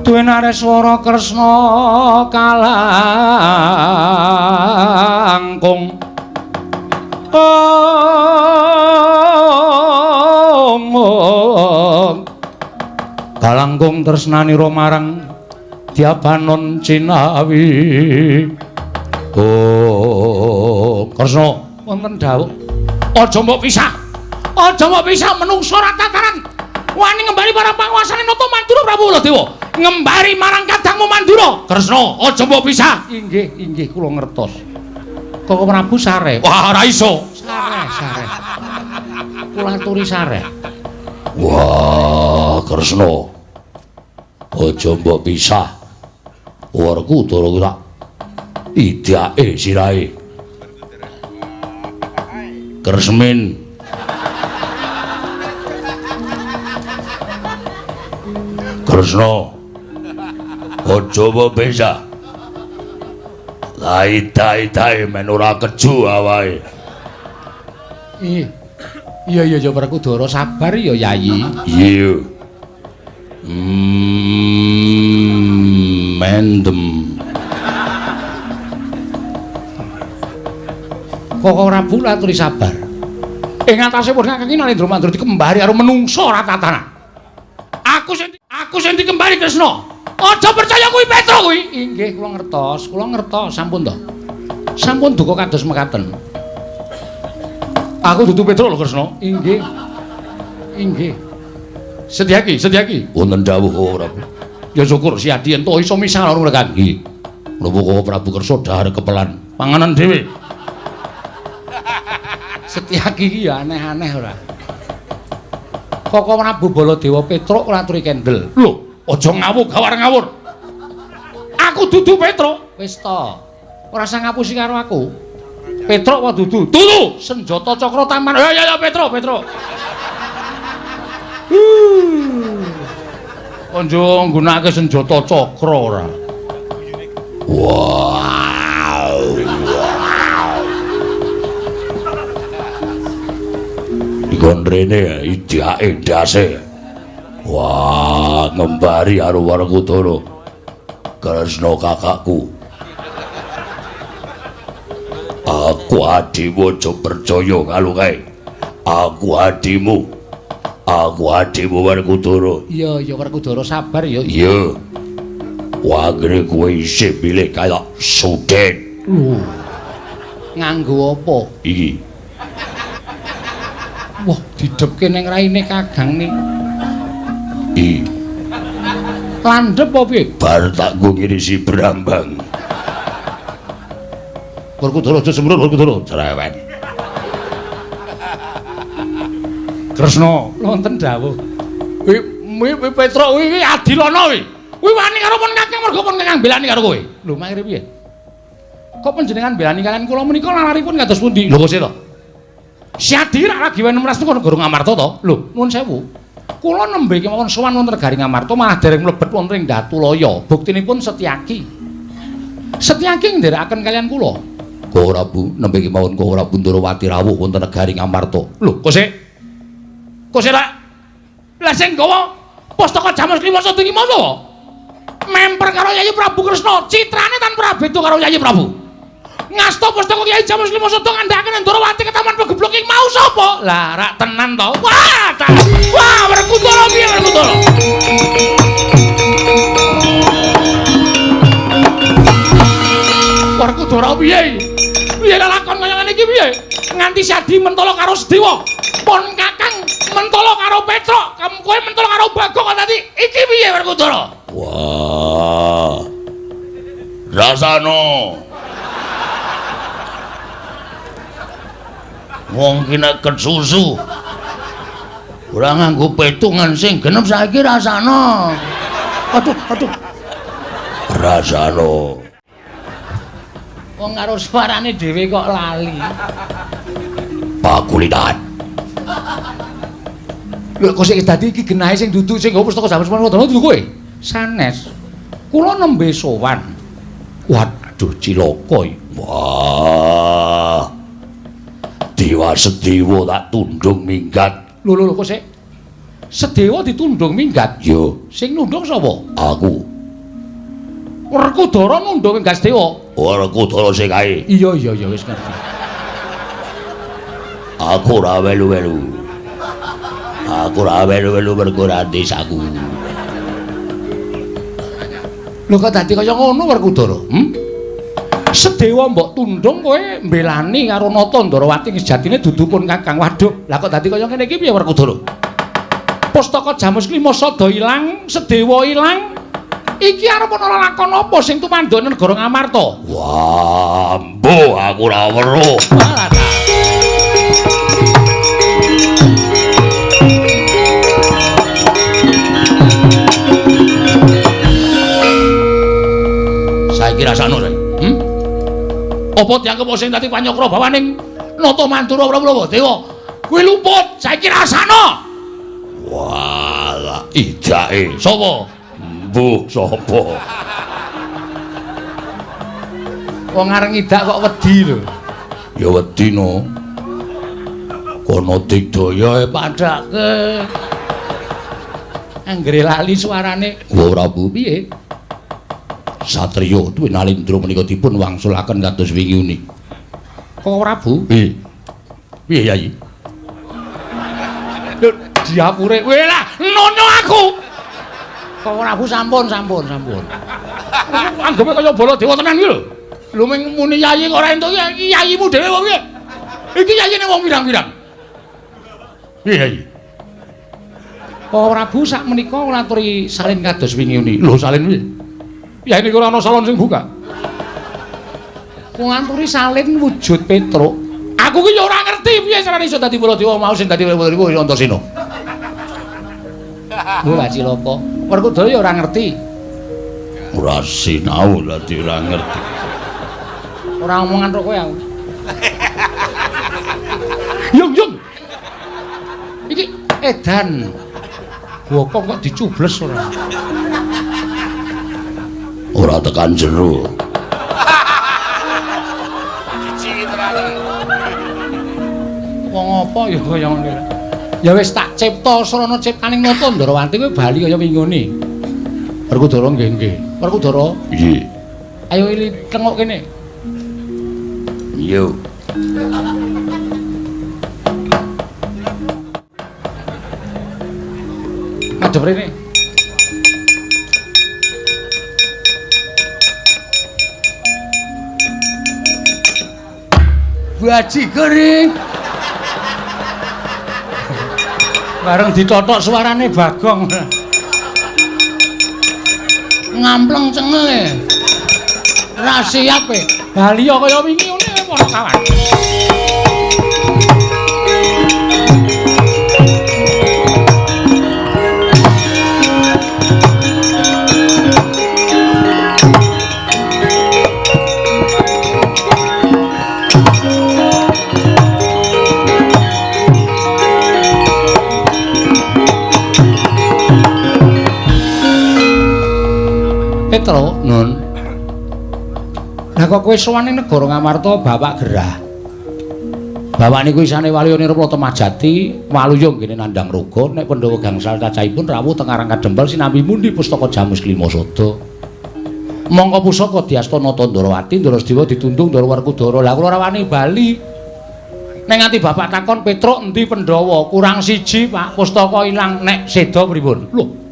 Dwinareswara Kresna kalangkung om kalangkung tresnanira marang Dyabanon Cinawi. Oh Kresna wonten dawuh aja mbok pisah. Aja mbok pisah menungsa ora tataran. Wani ngembari marang panguasane Nata Mandura Prabu Baladewa. Ngembari marang kadangmu Mandura. Kresna, aja mbok pisah. Inggih, inggih kula ngertos. Koko Prabu sare. Wah, ora iso. Sare, sare. Kula aturi sare.
Wah, Kresna. Aja mbok pisah. Werkudara kuwi tak idake sirahe. Kresmin. Kresna, aja mbok pisah. Lai-tai-tai men ora keju awake.
Iya. Iya iya ya Werkudara sabar ya Yayi.
Iya. Mendem.
Koko Prabu aturi sabar. Ing atase pun kakang Nalendra Mandura dikembari karo menungsa ora tatanan. Aku sing dikembari Kresna. Aja percaya kuwi Petro kuwi. Inggih kula ngertos, sampun to. Sampun duka kados mekaten. Aku dudu Petro lho Kresna. Inggih. Inggih. Setyaki, Setyaki.
Wonten dawuh Prabu.
Ya syukur Siadi ento iso misah karo Kakang.
Nggih. Menapa Koko Prabu kersa dhahar kepelan
panganan dhewe. Setyaki iki ya aneh-aneh ora. Koko Prabu Baladewa Petruk ora aturi kendel.
Lho, aja ngawur gawar ngawur. Aku dudu Petruk.
Wis to. Ora usah ngapusi karo aku. Petruk apa dudu?
Dudu.
Senjata cakra taman. Ya ya ya Petruk, Petruk.
Aja nggunakake senjata cakra ora.
Wow. Dikon rene idake ndase. Wah, ngembari karo Werkudara. Kresna kakakku. Aku adimu aja percaya karo kae. Aku adimu. Aku adimu Werkudara.
Iya, iya Werkudara sabar ya.
Iya. Wagre kowe isih milih kaya Suden.
Lho. Nganggo apa?
Iki.
Wah, didhepke ning raine Kakang ni.
Iki.
Landhep apa piye?
Bar tak nggo ngirisi brambang.
Werkudara aja sembrut Werkudara cerewet. Kresna
wonten dawuh.
Kuwi Petruk kuwi adilana kuwi. Kuwi wani karo pun Kakang mergo pun Kakang belani karo kowe.
Lho, mangkire piye? Kok panjenengan belani kalian kula menika lalaripun kados pundi?
Lho kok sih to? Siadi rak lagi wae 16 kono negara Ngamarta to?
Lho, nuwun sewu. Kula nembe kemawon sowan wonten negari Ngamarta malah dereng mlebet wonten ing Datulaya. Buktinipun Setyaki. Setyaki nderekaken kalian kula.
Koko Prabu nembe kemawon Koko Prabu Ndorowati rawuh wonten negari Ngamarta.
Lho, kok sik? Kok sik lak? Lah sing gawa pustaka Jamus Kliwon Sedhi Masa? Memper karo Yayi Prabu Kresna, citrane tanpa beda karo Yayi Prabu. Ngasta pustaka Kyai Jamus Kliwon Sedha ngandhakaken Ndorowati ketaman pegeblok ing mau sapa? Lah rak tenan to. Wah, ta. Wah, Werkudara piye Werkudara? Werkudara piye? Piye lelakon kaya ngene iki piye? Nganti Siadi mentolo karo Sedewa. Pon Kakang mentolo karo Petruk, kowe mentolo karo Bagong kok dadi iki piye Werkudara?
Wah. Rasano. Wong ki nek kesusu ora nganggo petungan sing genep saiki rasano.
Aduh, aduh.
Rasano.
Wong karo suarane dhewe kok lali.
Pakulitan.
Lho kok sik dadi iki genahe sing dudu sing nggo pustaka Jamus Manwadana dudu kowe? Sanes. Kula nembe sowan.
Waduh cilaka iki. Wah. Dewa Sedewa tak tundung minggat.
Lho lho kok sik. Sedewa ditundung minggat.
Yo,
sing nundung sapa?
Aku.
Werkudara nundung minggat Sedewa.
Werkudara sing kae.
Iya iya iya wis ngerti.
Aku ora welu-welu. Aku ora welu-welu mergo ora desaku.
Lho kok dadi kaya ngono Werkudara? Sedewa mbok tundung kowe mbelani karo Nata Ndrawati sejatine dudu pun Kakang. Waduh, lah kok dadi kaya ngene iki piye Werkudara? Pustaka Jamus Klima sada ilang, Sedewa ilang. Iki arep ana lakon apa sing tumanduk negara Ngamarta?
Wah, mbuh aku ora weruh. Saiki rasane saiki.
Apa dianggep sing dadi panyakra bawaning Nata Mandura Prabu Dewa? Kuwi luput, saiki rasane.
Wah, idake.
Sapa?
Mbuh sapa?
Wong arep ngidak kok wedi lho.
Ya wedi no. Kono digdaya
padake. Anggere lali suarane.
Wa Prabu piye? Satriya Dwinalindra menika dipun wangsulaken kados wingi uni.
Kok Prabu?
Piye? Piye Yayi?
Lho diapure kowe lah nono aku. Kok Prabu sampun sampun sampun. Anggepe kaya Baladewa tenan iki lho. Lho ming muni yayi kok ora entuk iki yayimu dhewe apa piye? Iki yayine wong pirang-pirang.
Piye Yayi?
Kok Prabu sak menika nglaturi salin kados wingi uni.
Lho salin piye?
Ya ini ora ana salon sing buka. Wong nganturi salin wujud Petruk. Aku ki ya ora ngerti piye carane iso dadi Baladewa mau sing dadi Baladewa ya Antasena. Lho cilaka. Werkudara ya ora ngerti.
Ora sinau dadi ora ngerti.
Ora omongan karo kowe aku. Yung yung. Iki edan. Bokong kok dicubles ora.
Ora tekan jero.
Wong apa ya kaya ngene. Ya wis tak cipta srana ciptaning Nata Ndrawati kowe bali kaya wingone. Werkudara nggih nggih. Werkudara?
Nggih.
Ayo ili tengok kene.
Yo.
Madhep rene. Baji kering. Bareng ditotok suarane Bagong. Ngampleng cengele. Ra siap e. Bali kaya wingi ngene para kawan. Petro, Nun. Lah kok kowe sowan ning negara Ngamarta bapak gerah. Bapak niku isane Waluya Nirpala Temajati, Waluya nggene nandhang raga nek Pandhawa gangsal cacahipun rawuh teng Karang Kadempel sinambi mundi pustaka Jamus Klima Sada. Mongko pusaka diasta Nata Ndrawati, Ndrasdewa ditundung Ndara Werkudara. Lah kula ora wani bali. Nek nganti bapak takon Petruk endi Pandhawa, kurang siji Pak, pustaka ilang nek seda pripun? Lho.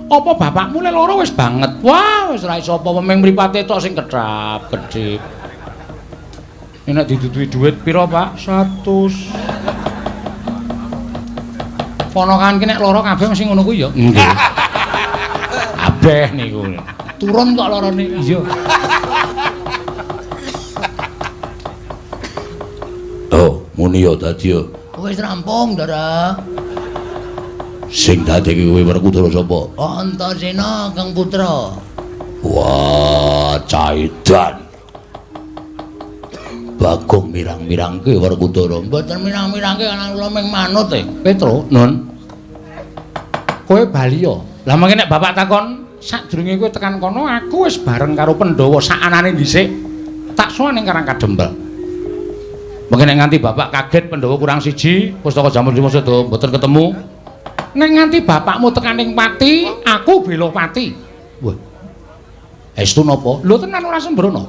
Apa bapakmu le loro wis banget? Wah, wis ora iso apa ming mripate tok sing kedhap kedhip. Nek didudui dhuwit pira, Pak? 100. Ponakan ki nek loro kabeh mesti ngono kuwi ya.
Nggih. Kabeh niku.
Turun kok lorone. Iya.
Oh, muni ya dadi ya.
Wis rampung, Ndara.
Sing dadi kowe Werkudara sapa?
Antasena Kang Putra.
Wah, caidan. Bagong mirang-mirangke Werkudara.
Mboten mirang-mirangke ana kula ming manut e.
Petro, Nun. Kowe bali ya. Lah mangke nek bapak takon, sadurunge kowe tekan kono aku wis bareng karo Pandhawa sakanane dhisik. Tak sowan ning Karang Kadempel. Mangke nek nganti bapak kaget Pandhawa kurang siji, pustaka Jamus Lima Sada mboten ketemu. Nek nganti bapakmu tekaning pati, aku bela pati.
Wah. Estu napa?
Lho tenan ora sembrono.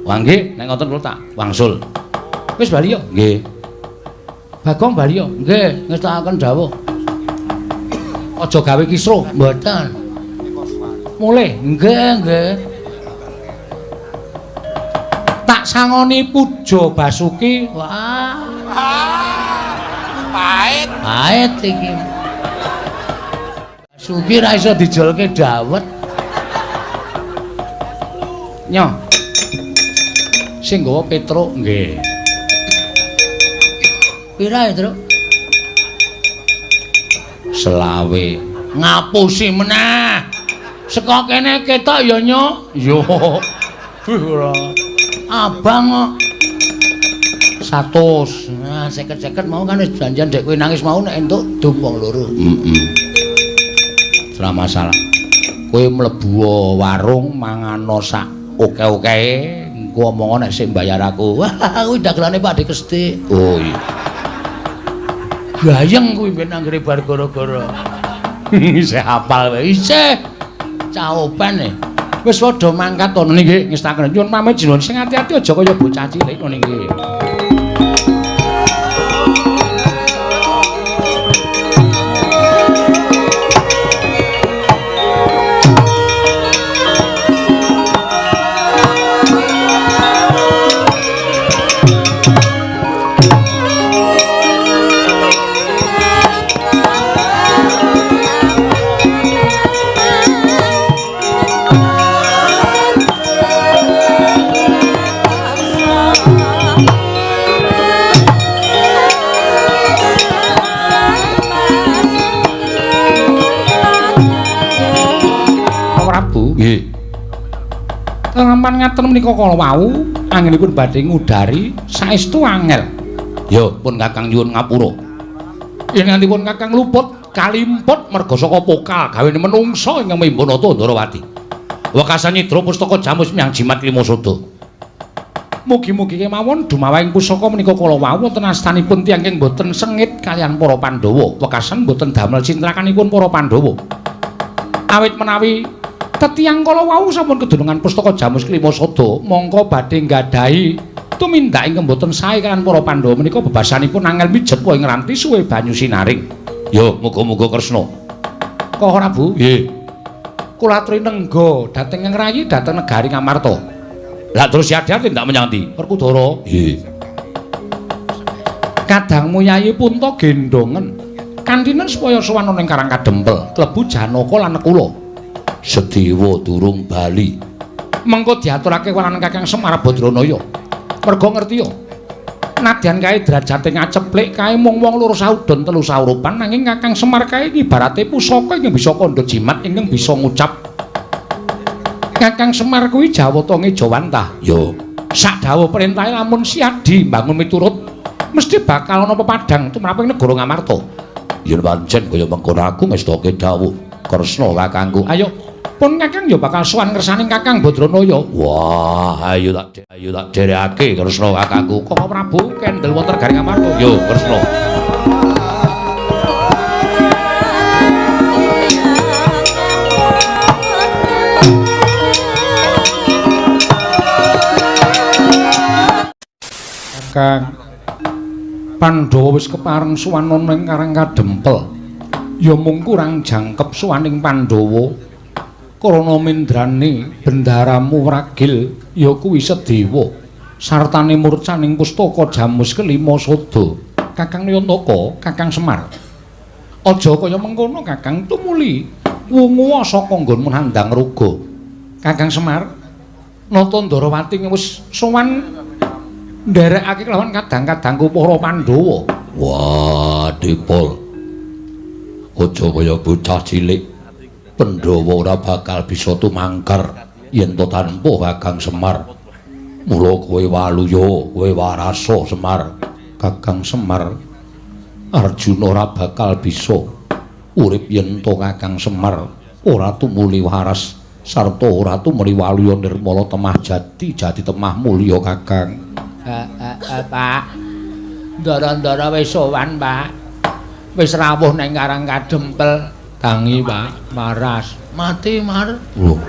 Wah nggih, nek ngoten kula tak wangsul.
Wis bali yo.
Nggih.
Bagong bali yo.
Nggih, ngestakaken dawuh.
Aja gawe kisruh.
Mboten.
Mulih.
Nggih, nggih.
Tak sangoni puja Basuki.
Wah.
Pahit.
Pahit iki. Basuki ra iso dijolke dawet.
Nyo. Sing nggawa Petruk
nggih. Pira ya, Truk? Selawe. Ngapusi meneh. Saka kene ketok ya, Nyo.
Yo. Wih ora.
Abang kok
100.
Nah, 50-50 mau kan wis janjian dek kowe nangis mau nek entuk dum wong loro. Heeh. Ora masalah. Kowe mlebu warung mangano sak oke-okehe, engko omong nek sing mbayar aku. Wah, kuwi dagelane Pak Dik Kestik. Oh iya. Gayeng kuwi ben anggere bar gara-gara. Isih hafal wae. Isih caopan e.
Wis padha mangkat to nggih ngestaken. Nyuwun pamit jenengan sing ati-ati aja kaya bocah cilik ngono nggih. Lampan ngaten menika kala wau anggenipun badhe ngudari saestu angel.
Ya pun Kakang nyuwun ngapura.
Yen ngantipun Kakang luput kalimput merga saka pokal gawene menungsa ingkang mimba Nata Ndharawati.
Wekasan nyidra pustaka jamus miyang jimat lima sada.
Mugi-mugi kemawon dumawahing pusaka menika kala wau wonten astanipun tiyang ingkang boten sengit kaliyan para Pandhawa. Wekasan boten damel cintrakanipun para Pandhawa. Awit menawi tetiyang kala wau sampun kedunungan pustaka jamus kelima sada mongko badhe nggadahi tumindak ingkang boten sae kaliyan para Pandhawa menika bebasanipun angel mijet wae ngranti suwe banyu sinaring.
Ya muga-muga Kresna.
Kok Prabu?
Nggih.
Kula aturi nengga dhateng ngrayi dhateng negari Ngamarta.
Lah terus yadya tindak menyang ndi?
Werkudara.
Nggih.
Kadangmu Yayi Punta gendongen kantinen supaya sowan ning Karang Kadempel klebu Janaka lan Nekula.
Sedewa durung bali.
Mengko diaturake waran Kakang Semar Badranaya. Merga ngerti ya. Nadyan kae derajate ngaceplik kae mung wong loro saudon telu saurupan nanging Kakang Semar kae ibarate pusaka ingkang bisa kandha jimat ingkang bisa ngucap. Kakang Semar kuwi jawata ngejawantah.
Ya.
Sak dawuh perintahe lamun Siadi mbangun miturut mesti bakal ana pepadang tumraping negara Ngamarta.
Yen pancen kaya mengkono aku ngestoke dawuh Kresna kakangku.
Ayo pun Kakang ya bakal sowan ngersaning Kakang Badranaya.
Wah, ayo tak derekake Kresna kakangku.
Koko Prabu kendel wonten garing Ngamarta.
Yo Kresna.
Kakang Pandhawa wis kepareng sowan ana ing Karang Kadempel. Ya mung kurang jangkep sowaning Pandhawa. Karana mendrane bendaramu wragil ya kuwi Sedewa sartane murcaning pustaka jamus kelima sada. Kakang Nayantaka, Kakang Semar. Aja kaya mengkono Kakang, tumuli wungu saka nggonmu nandhang ruga. Kakang Semar, Nata Ndharawati wis sowan nderekake kelawan kadang-kadangku para Pandhawa.
Wah, Dipol. Aja kaya bocah cilik. Pandhawa ora bakal bisa tumangkar yen to tanpa Kakang Semar. Mula kowe waluya, kowe warasa Semar. Kakang Semar, Arjuna ora bakal bisa urip yen to Kakang Semar ora tumuli waras sarta ora tumuli waluya nirmala temah jati jati temah mulya Kakang.
Pak. Ndara-ndara wis sowan, Pak.
Wis rawuh nang Karang Kadempel. Tangi, Pak, waras. Mati, Mar. Lho.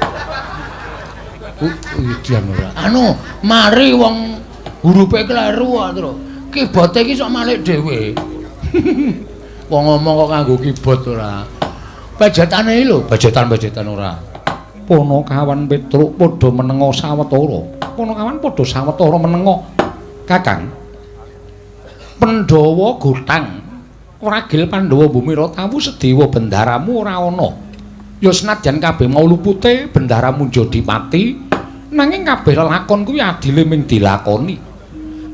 Idian ora. Anu, mari wong hurufe kleru kok, Tru. Keyboard iki sok malik dhewe. Wong ngomong kok nganggo keyboard ora. Pejetane iki lho, pejetan-pejetan ora. Ponokawan Petruk padha menenga sawetara. Ponokawan padha sawetara menenga. Kakang. Pandhawa gotang. Ragil Pandhawa Bumira tawu Sedewa bendaramu ora ana. Ya senadyan kabeh mau lupute bendaramu njadi pati, nanging kabeh lelakon kuwi adile ming dilakoni.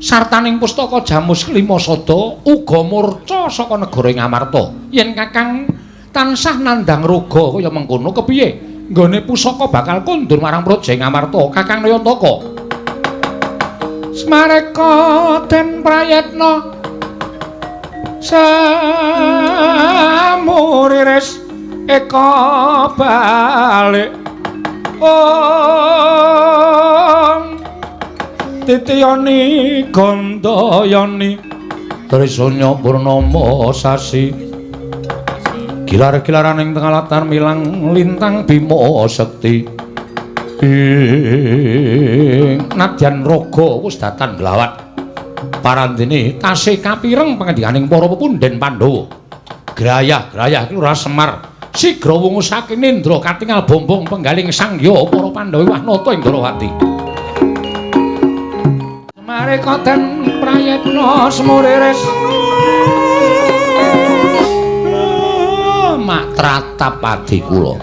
Sartaning pustaka Jamus Kelima Sada uga murca saka negara Ngamarta. Yen Kakang tansah nandhang roga kaya mengkono kepiye? Nggone pusaka bakal kondur marang Praja Ngamarta. Kakang Nayantaka. Smareka den prayetna samuriris eka balik ong titiyani gandayani trisanya purnama sasi gilar-gilaran ing tengah latar milang lintang bima sekti ing nadyan raga wis datan glawat parandene tasih kapireng pangandikaning para pepundhen Pandhawa. Grayah-grayah iki ora Semar. Sigra wungu saking nendra katingal bombong penggaling sangya para Pandhawa Wahnata ing Ndrawati. Semareka den prayitna semuriris. Mak tratap adi kula.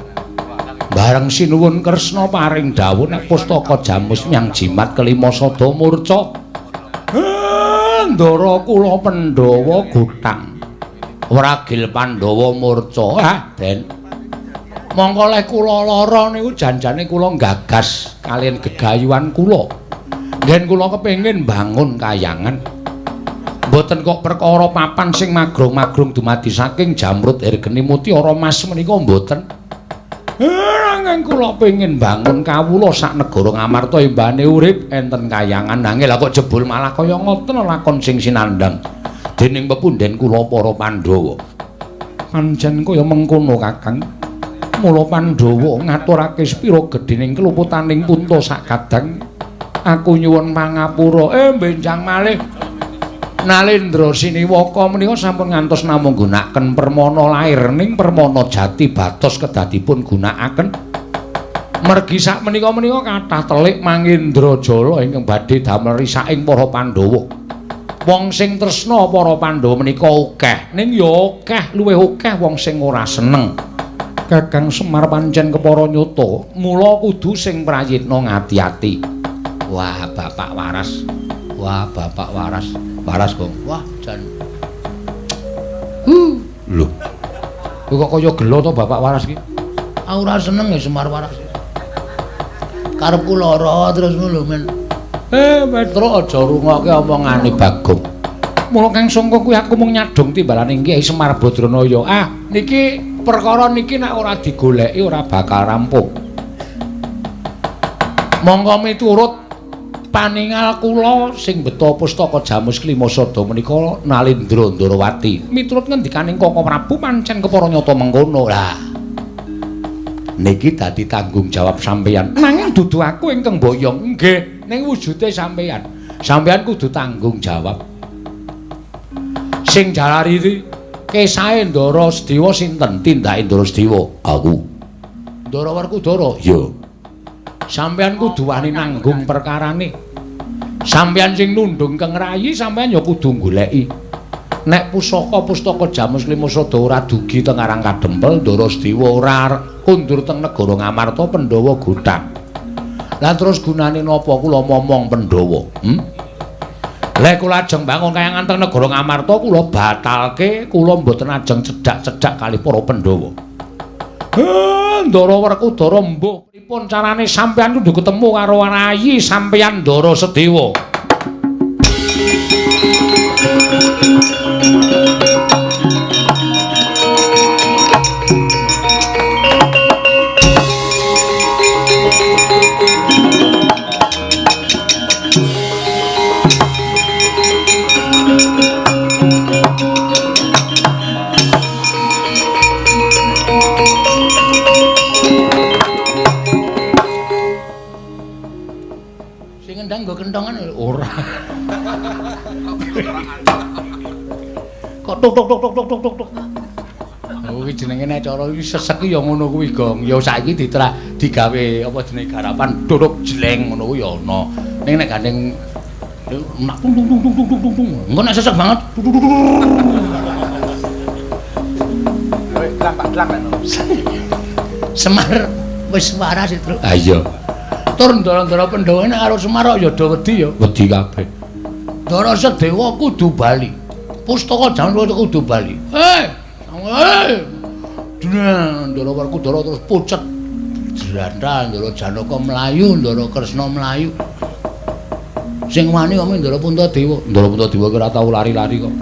Bareng sinuwun Kresna paring dawuh nek pustaka Jamus nyang jimat kelima sada murca. Ndara kula Pandhawa gotang. Wragil Pandhawa murca. Ah, Den. Mongko leh kula lara niku janjane kula gagas kaliyan gegayuhan kula. Ngen kula kepengin bangun kayangan. Mboten kok perkara papan sing magrong-magrong dumadi saking jamrut ergeni mutiara mas menika mboten. Nanging kula pengin bangun kawula sak negara Ngamarta embane urip enten kayangan. Nanging lha kok jebul malah kaya ngoten lakon sing sinandhang dening pepundhen kula para Pandhawa. Pancen kaya mengkono Kakang. Mula Pandhawa ngaturake sepira gedhening keluputaning punta sak kadang. Aku nyuwun pangapura. Benjang malih. Nalendra Siniwaka menika sampun ngantos namung gunakaken permana lair ning permana jati batos kedadipun gunakaken. Mergi sak menika-menika kathah telik Mangindrajala ingkang badhe damel risaking para Pandhawa. Wong sing tresna para Pandhawa menika akeh, ning ya akeh luwih akeh wong sing ora seneng. Kakang Semar pancen kepara nyata, mula kudu sing prayitna ngati-ati. Wah, Bapak waras. Wah, Bapak waras. Waras, Gong. Wah, jan. Lho. Kok kaya gelo to Bapak waras iki? Aku ora seneng ya Semar waras. Karepku lara terus ngono lho, men. Petruk aja rungokke omongane Bagong. Mula Kang Sangka kuwi aku mung nyadong timbalaning Kyai Semar Badranaya. Ah, niki perkara niki nek ora digoleki ora bakal rampung. Monggo miturut paningal kula sing beto pustaka Jamus Kelima Sada menika Nalendra Ndrawati. Miturut ngendikaning Koko Prabu pancen kepara nyata mengkono. Lah niki dadi tanggung jawab sampeyan. Nanging dudu aku ingkang boyong. Nggih, ning wujude sampeyan. Sampeyan kudu tanggung jawab. Sing jalari kesahe Ndara Sedewa sinten? Tindake Ndara Sedewa. Aku. Ndara Werkudara? Iya. Sampeyan kudu wani nanggung perkarane. Sampeyan sing nundung keng rayi, sampeyan ya kudu goleki. Nek pusaka-pustaka Jamus Kelima Sada ora dugi teng Karang Kadempel, Ndara Sedewa ora kundur teng negara Ngamarta, Pandhawa gothang. Lah terus gunane napa kula momong Pandhawa? Lek kula ajeng bangun kayangan teng negara Ngamarta, kula batalke, kula mboten ajeng cedhak-cedhak kalih para Pandhawa. Ndara Werkudara mbuh pripun carane sampeyan kudu ketemu karo rayi sampeyan Ndara Sedewa. Ora. Kok tuk tuk tuk tuk tuk tuk tuk. Kuwi jenenge nek cara iki sesek ya ngono kuwi, Gong. Ya saiki digawe apa jenenge garapan duduk jleng ngono kuwi ya ana. Ning nek gandeng mak tung tung tung tung tung tung. Engko nek sesek banget. Semar wis waras itu. Ha iya. Tur ndara-ndara Pandhawa nek karo Semar kok ya do wedi ya.
Wedi kabeh.
Ndara Sedewa kudu bali. Pustaka Janaka kudu bali. Hei. Hei. Ndara Werkudara terus pucet. Jrandha Ndara Janaka mlayu, Ndara Kresna mlayu. Sing wani kok Ndara Puntadewa.
Ndara Puntadewa ki ora tau lari-lari kok.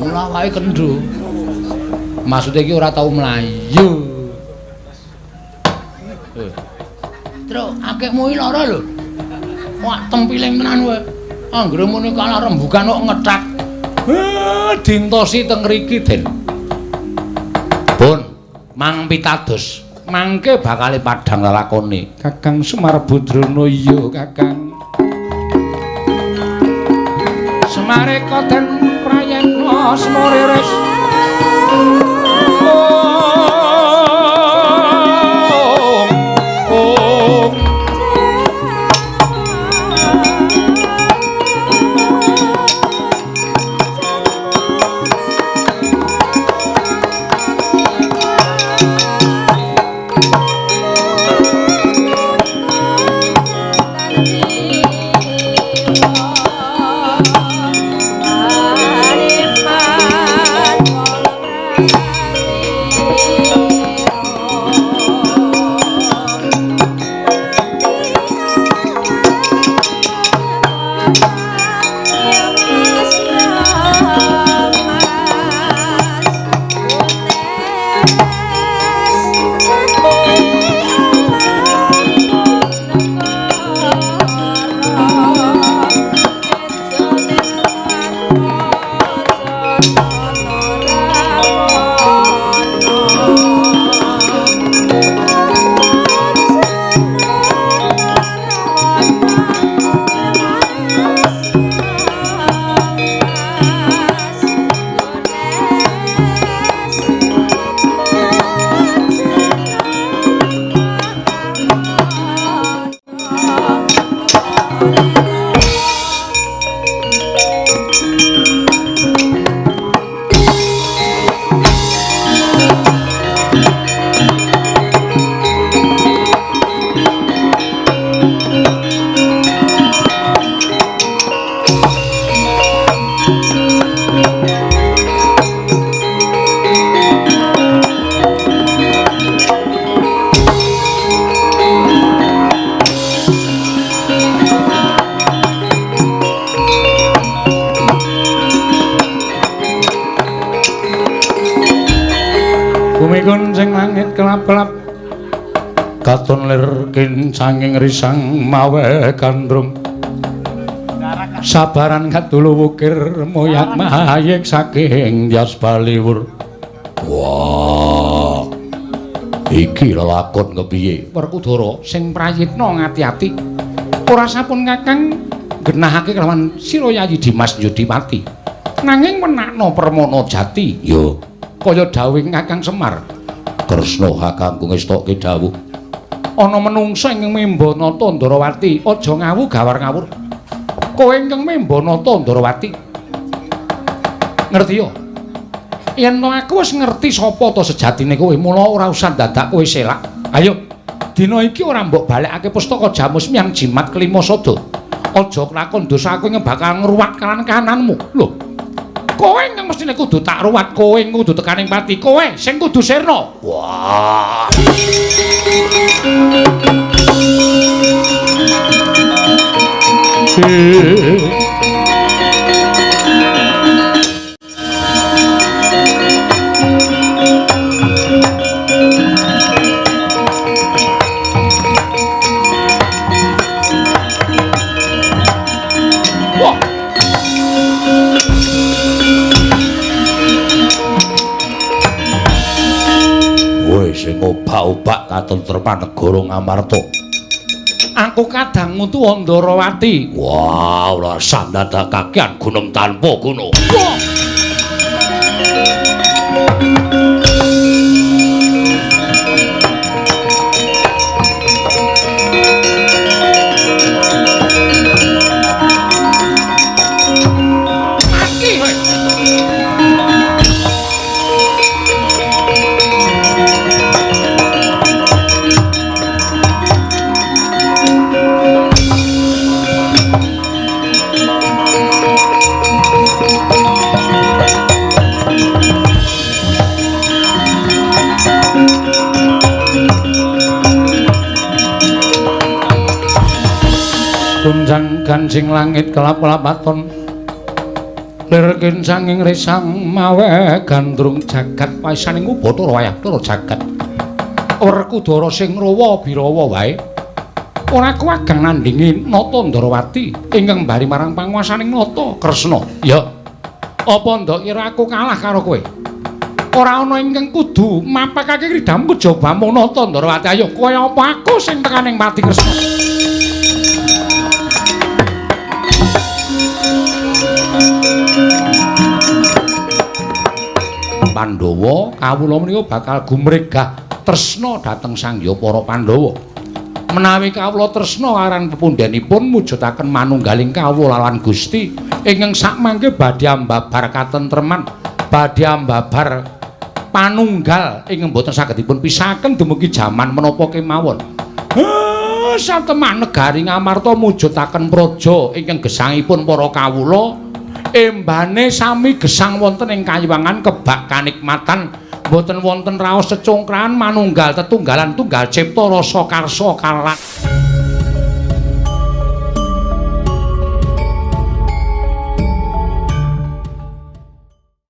Mula wae kendho. Maksude iki ora tau mlayu. Truk, akikmu iki lara lho. Wah, tempiling tenan kowe. Anggere muni kalah rembugan kok ngethak. Dintosi teng mriki, Den.
Pun mang pitados. Mangke bakale padhang lelakone. Kakang Semar Budrana iya, Kakang. Semareka den prayetna semuriris. Kelap-kelap katon lir kincanging risang mawe gandrung sabaran kadulu wukir moyak mayik saking Dyas Baliwur. Wah, iki lelakon kepiye?
Werkudara sing prayitna ngati-ati ora sampun Kakang genahake kelawan sira Yayi Dimas Yudipati, nanging menakno permana jati
ya
kaya dawuhing Kakang Semar.
Kresna kakangku ngestokke dawuh
ana menungsa ingkang memba nata Ndarawati, aja ngawu gawar ngawur. Kowe ingkang memba nata Ndarawati, ngerti ya? Yen to aku wis ngerti sapa ta sejatine kowe, mula ora usah dadak kowe selak. Ayo, dina iki ora mbok balekake pustaka Jamus miyang jimat kelima sada. Aja kelakon dosa aku ing bakal ngruwat kanan kananmu. Lho, kowe ingkang mestine kudu tak ruwat, kowe kudu tekaning pati, kowe sing kudu sirna.
Wah.
Wah.
Woi sing obak-obak katentreman negara Ngamarta. Aku kadang ngutu Andarawati. Wah, ora sandadakakean gunung tanpa guna. Wah.
Mati kowe.
Gunjang ganjing langit kelap-kelapaton lir kincanging resang mawe gandrung jagat paisaning Bathara wayah Bathara jagat Werkudara sing rawa birawa wae ora kuwagang nandhingi Nata Ndarawati ingkang bari marang panguwasaning Nata Kresna. Ya apa ndok kira aku kalah karo kowe? Ora ana ingkang kudu mapakake kridhamu kejaba mung Nata Ndarawati. Ayo kowe apa aku sing tekaning pati Kresna? Pandhawa kawula menika bakal gumregah tresna dhateng sangya para Pandhawa. Menawi kawula tresna aran pepundhenipun mujudaken manunggaling kawula lan Gusti ingkang sakmangke badhe ambabar katentreman, badhe ambabar panunggal ingkang boten saged dipun pisahaken dumugi jaman menapa kemawon. Satemah negari Ngamarta mujudaken praja ingkang gesangipun para kawula embane sami gesang wonten ing kayiwangan kebak kanikmatan boten wonten raos cecungkrahan manunggal tetunggalan tunggal cipta rasa karsa kalan.